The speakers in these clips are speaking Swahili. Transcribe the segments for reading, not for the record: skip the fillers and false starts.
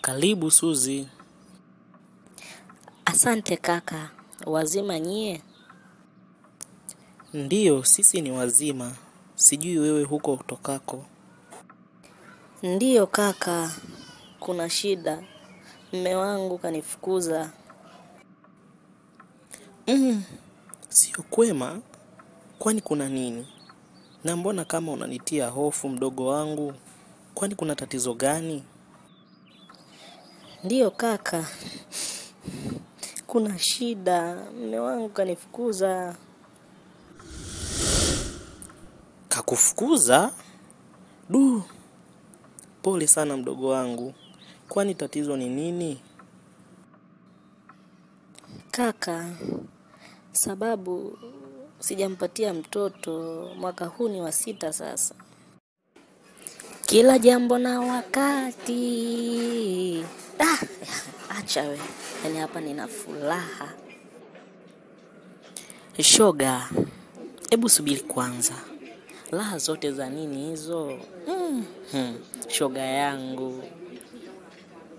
Karibu Suzi. Asante kaka, wazima nyie? Ndiyo, sisi ni wazima. Sijui wewe huko utokako. Ndiyo kaka, kuna shida. Mme wangu kanifukuza. Sio kwema, kwani kuna nini? Na mbona kama unanitia hofu mdogo wangu? Kwani kuna tatizo gani? Ndiyo kaka, kuna shida. Mme wangu kanifukuza. Kakufukuza? Du, pole sana mdogo wangu. Kwani tatizo ni nini? Kaka, sababu sijampatia mtoto, mwaka huu ni wa 6 sasa. Kila jambo na wakati. Acha we. Yaani hapa nina furaha. Shoga, hebu subiri kwanza. Raha zote za nini hizo? Shoga yangu,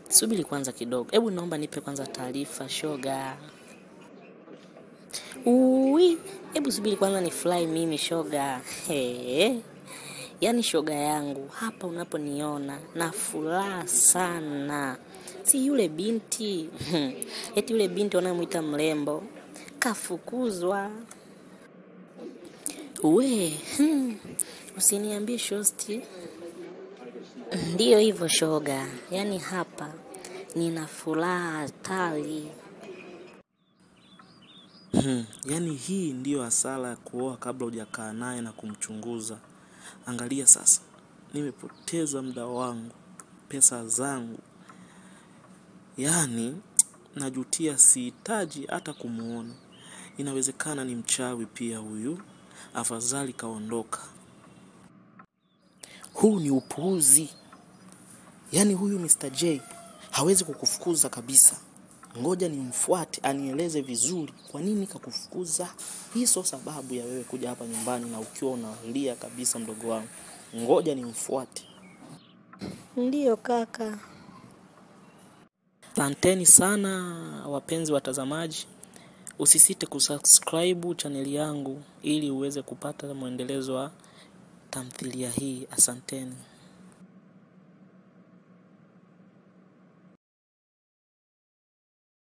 subiri kwanza kidogo. Hebu naomba nipe kwanza taarifa shoga. Ui, hebu subiri kwanza ni fly mimi shoga. Hey. Yaani shoga yangu, hapa unaponiona na furaha sana. Si yule binti, eti yule binti wanamuita mrembo, kafukuzwa. We, usiniambie shosti. Ndiyo hivyo shoga, yaani hapa nina furaha hatari. Yaani hii ndiyo hasara ya kuoa kabla hujakaa naye na kumchunguza. Angalia sasa, nimepoteza muda wangu, pesa zangu. Yaani najutia, sihitaji hata kumuona. Inawezekana ni mchawi pia huyu, afadhali kaondoka. Huu ni upuuzi. Yaani huyu Mr. J hawezi kukufukuza kabisa. Ngoja nimfuate anieleze vizuri kwa nini kakufukuza. Hii sio sababu ya wewe kuja hapa nyumbani na ukiwa unalia kabisa mdogo wangu. Ngoja nimfuate. Ndiyo kaka. Asanteni sana wapenzi watazamaji. Usisite kusubscribe chaneli yangu ili uweze kupata mwendelezo wa tamthilia hii. Asanteni.